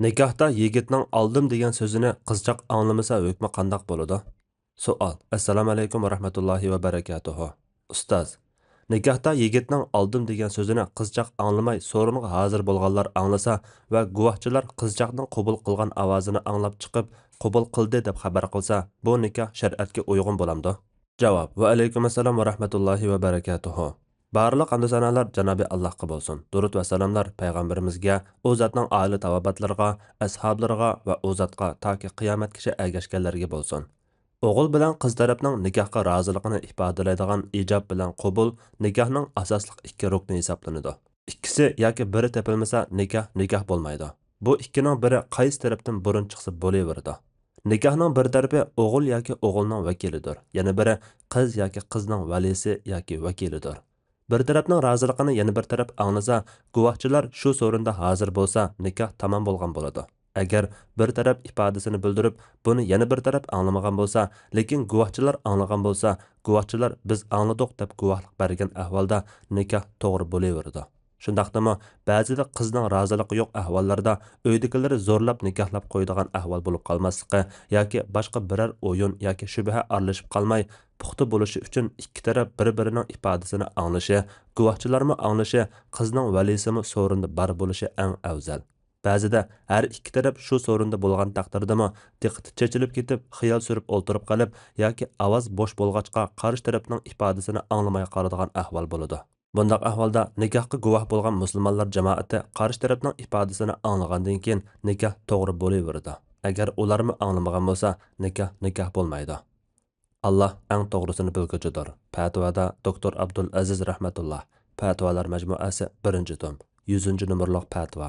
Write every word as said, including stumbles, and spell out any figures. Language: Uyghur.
نىكاھتا يىگىتنىڭ «ئالدىم» دېگەن سۆزىنى قىزچاق ئاڭلىمىسا ھۆكمى قانداق بولىدۇ؟ سوئال. ئەسسالامۇئەلەيكۇم ۋە رەھمەتۇللاھى ۋە بەرەكاتۇھۇ. ئۇستاز، نىكاھتا يىگىتنىڭ «ئالدىم» دېگەن سۆزىنى قىزچاق ئاڭلىماي، سورۇنغا ھازىر بولغانلار ئاڭلىسا ۋە گۇۋاھچىلار قىزچاقنىڭ قوبۇل قىلغان ئاۋازىنى ئاڭلاپ چىقىپ، «قوبۇل قىلدى» دەپ خەۋەر قىلسا، بۇ نىكاھ شەرىئەتكە ئۇيغۇن بولامدۇ؟ جاۋاب. ۋەئەلەيكۇم ئەسسالام ۋە رەھمەتۇللاھى ۋە بەرەكاتۇھۇ. بارلىق ھەمدۇ سانالار جانابى ئاللاھقا بولسۇن. دۇرۇت ۋە سالاملار پەيغەمبىرىمىزگە، ئۇ زاتنىڭ ئائىلە تاۋابىئاتلىرىغا، ئەسھابلىرىغا ۋە ئۇ زاتقا تاكى قىيامەتكىچە ئەگەشكەنلەرگە بولسۇن. ئوغۇل بىلەن قىز تەرەپنىڭ نىكاھقا رازىلىقىنى ئىپادىلەيدىغان ئىجاب بىلەن قوبۇل نىكاھنىڭ ئاساسلىق ئىككى رۇكنى ھېسابلىنىدۇ. ئىككىسى ياكى بىرى تېپىلمىسا، نىكاھ نىكاھ بولمايدۇ. بۇ ئىككىنىڭ بىرى قايسى تەرەپتىن بۇرۇن چىقسا بولۇۋېرىدۇ. نىكاھنىڭ بىر تەرىپى ئوغۇل ياكى ئوغۇلنىڭ ۋەكىلىدۇر، يەنە بىرى قىز ياكى قىزنىڭ ۋەلىسى ياكى ۋەكىلىدۇر. بىر تەرەپنىڭ رازىلىقىنى يەنە بىر تەرەپ ئاڭلىسا، گۇۋاھچىلار شۇ سورۇندا ھازىر بولسا، نىكاھ تامام بولغان بولىدۇ. ئەگەر بىر تەرەپ ئىپادىسىنى بىلدۈرۈپ، بۇنى يەنە بىر تەرەپ ئاڭلىمىغان بولسا، لېكىن گۇۋاھچىلار ئاڭلىغان بولسا، گۇۋاھچىلار «بىز ئاڭلىدۇق» دەپ گۇۋاھلىق بەرگەن ئەھۋالدا نىكاھ توغرا بولۇۋېرىدۇ. شۇنداقتىمۇ، بەزىدە قىزنىڭ رازىلىقى يوق ئەھۋاللاردا ئۆيدىكىلىرى زورلاپ نىكاھلاپ قويىدىغان ئەھۋال بولۇپ قالماسلىقى ياكى باشقا بىرەر ئويۇن ياكى شۈبھە ئارىلىشىپ قالماي، پۇختا بولۇشى ئۈچۈن ئىككى تەرەپ بىر-بىرىنىڭ ئىپادىسىنى ئاڭلىشى، گۇۋاھچىلارمۇ ئاڭلىشى، قىزنىڭ ۋەلىسىمۇ سورۇندا بار بولۇشى ئەڭ ئەۋزەل. بەزىدە ھەر ئىككى تەرەپ شۇ سورۇندا بولغان تەقدىردىمۇ دىققىتى چېچىلىپ كېتىپ، خىيال سۈرۈپ ئولتۇرۇپ قېلىپ ياكى ئاۋاز بوش بولغاچقا قارشى تەرەپنىڭ ئىپادىسىنى ئاڭلىماي قالىدىغان ئەھۋال بولىدۇ. بۇنداق ئەھۋالدا نىكاھقا گۇۋاھ بولغان مۇسۇلمانلار جامائىتى قارشى تەرەپنىڭ ئىپادىسىنى ئاڭلىغاندىن كېيىن نىكاھ توغرا بولۇۋېرىدۇ. ئەگەر ئۇلارمۇ ئاڭلىمىغان بولسا، نىكاھ نىكاھ بولمايدۇ. ئاللا ئەڭ توغرىسىنى بىلگۈچىدۇر. پەتىۋادا دوكتور ئابدۇل ئەزىز رەھمەتۇللا، پەتىۋالار مەجمۇئەسى، بىرىنچى توم، يۈزىنچى نومۇرلۇق پەتىۋا.